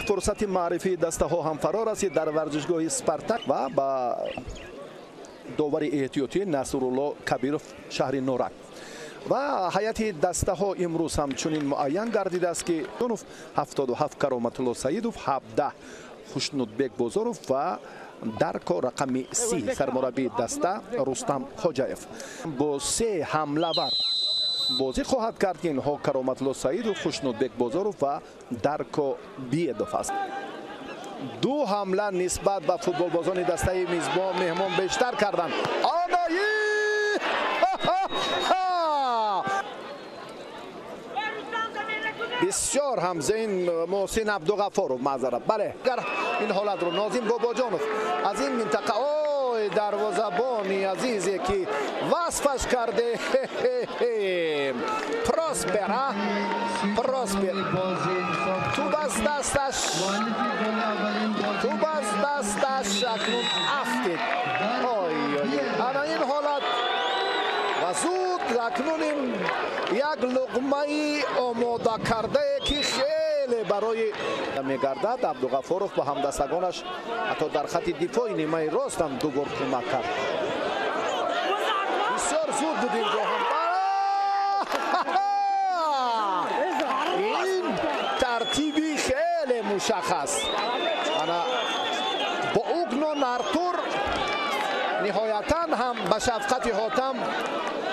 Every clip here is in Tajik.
Фурсати маърифии дастаҳо ҳам фаро расид дар варзишгоҳи Спартак ва ба довари эҳтиётӣ Насрулло Кабиров, шаҳри Норак. Ва ҳайати дастаҳо имрӯз ҳамчунин муайян гардидааст, ки 77 Кароматулло Саидов, 17 Хушнудбек Бозоров ва Дарко рақами 30, сармураббии даста Рустам Хоҷаев. Бо се ҳамлавар бозӣ хоҳад кард, ки инҳо Кароматулло Саидов, Хушнудбек Бозоров ва Дарко Биедов аст. Ду ҳамла нисбат ба футболбозони дастаи мизбон меҳмон бештар карданд. Анаи бисёр ҳам зеин Муҳсин Абдуғафоров, маъзарат. Бале, агар ин ҳолатро Нозим Бобоҷонов аз ин минтақа, ой, дарвозабони азизе ки васфаш карде, Проспер, а Проспер, туп аз дасташ, туп аз дасташ акнун афтид. Ой, ой, ана ин ҳолат ва зуд акнун ин як луқмаи омода кардае, ки хеле барои мегардад. Абдуғафоров ба ҳамдастагонаш ҳатто дар хати дифои нимаи рост ҳам ду гол кӯмак кард. Бисёр зуд буд инҷо ҳам. Ин тартиби хеле мушаххас. Ана бо Угно Нартур ниҳоятан ҳам ба Шафқати Ҳотам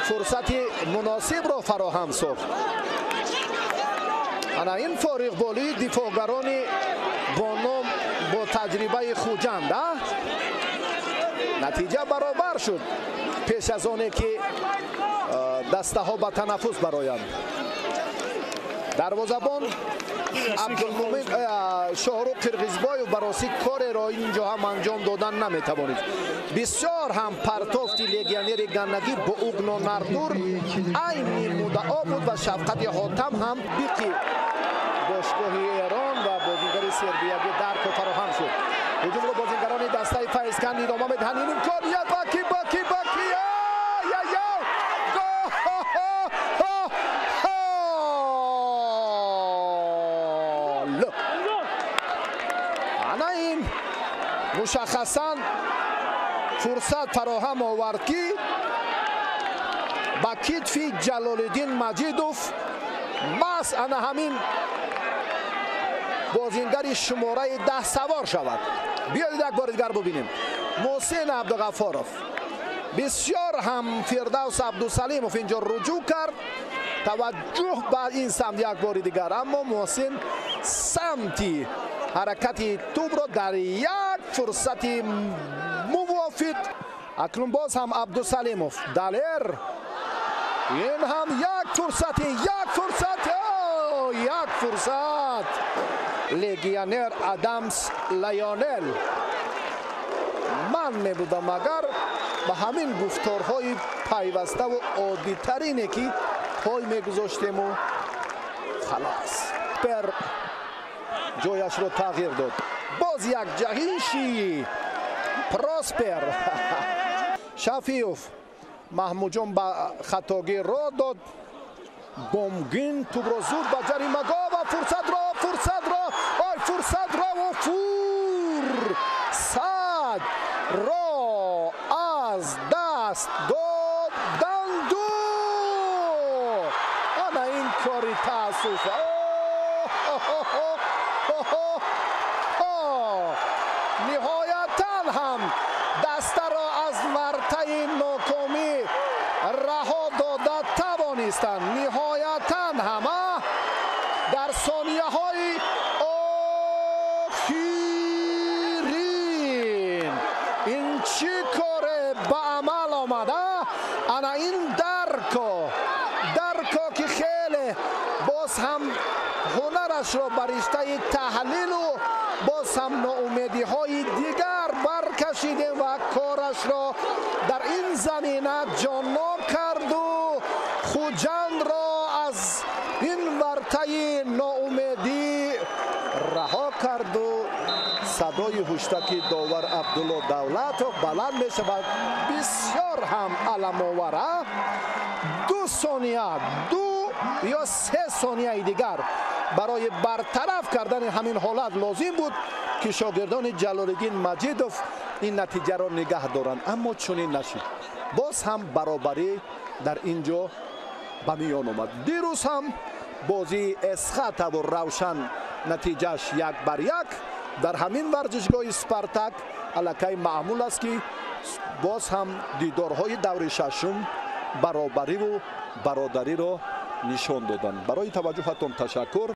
фурсати муносибро фароҳам сохт. Ана ин фориғболии дифоъгарони бо ном, бо таҷрибаи Хуҷанд. Натиҷа баробар шуд пеш аз оне ки дастаҳо ба танаффус бароянд. Дарвозабон Абдулмумин Шоҳрух Қирғизбоев баросӣ кореро инҷо ҳам анҷом додан наметавонист. Бисёр ҳам партофти легионери ганнагӣ бо Угно Нартур айни муддао буд ва Шафқати Ҳотам ҳам биқи бошгоҳи Эрон ва бозингари сербиягӣ Дарко фароҳам шуд. Ҳуҷумро бозингарони дастаи Файзканд идома медиҳанд. Ин имконият баки баки баки ана ин мушаххасан фурсат фароҳам овард, ки ба китфи Ҷалолиддин Маҷидов маҳз ана ҳамин бозингари шумораи 10 савор шавад. Биёед як бори дигар бубинем. Муҳсин Абдуғафоров, бисёр ҳам Фирдавс Абдусалимов инҷо руҷӯъ кард, таваҷҷӯҳ ба ин самт як бори дигар, аммо Муҳсин самти ҳаракати тӯбро дар як фурсати мувофиқ. Акнун боз ҳам Абдусалимов, Далер, ин ҳам як фурсати, як фурсат, як фурсат. Легионер Адамс Лайонел. Ман мебудам агар ба ҳамин гуфторҳои пайваставу оддитарине ки пой мегузоштему халос. Пер ҷояшро тағйир дод. Боз як ҷаҳиши Проспер. Шафиев Маҳмудҷон ба хатогӣ ро дод. Бомгин тӯбро зуд ба ҷаримагоҳ ва фурсатро, фурсатро, ой, фурсатро ва фурсатро аз даст доданду. Ана ин кори таассуф. Ниҳоятан ҳам дастаро аз вартаи нокомӣ раҳо дода тавонистанд. Ниҳоятан ҳама дар сонияҳои охирин ин чӣ коре ба амал омада? Ана ин Дарко, Дарко ки хеле боз ҳам ҳунарашро ба риштаи таҳлилу боз ҳам ноумедиҳои дигар баркашидем ва корашро дар ин замина ҷоннок карду Хуҷандро аз ин вартаи ноумедӣ раҳо карду садои ҳуштаки довар Абдулло Давлатов баланд мешавад. Бисёр ҳам аламовар. Ду сония, ду ё 3 сонияи дигар барои бартараф кардани ҳамин ҳолат лозим буд, ки шогирдони Ҷалолиддин Маҷидов ин натиҷаро нигаҳ доранд, аммо чунин нашид. Боз ҳам баробарӣ дар ин ҷо ба миён омад. Дирӯз ҳам бозии Эсхатаву Равшан натиҷааш 1-1 дар ҳамин варзишгоҳи Спартак. Аллакай маъмул аст, ки боз ҳам дидорҳои даври шашум баробариву бародариро нишон доданд. Барои таваҷҷӯҳатон ташаккур.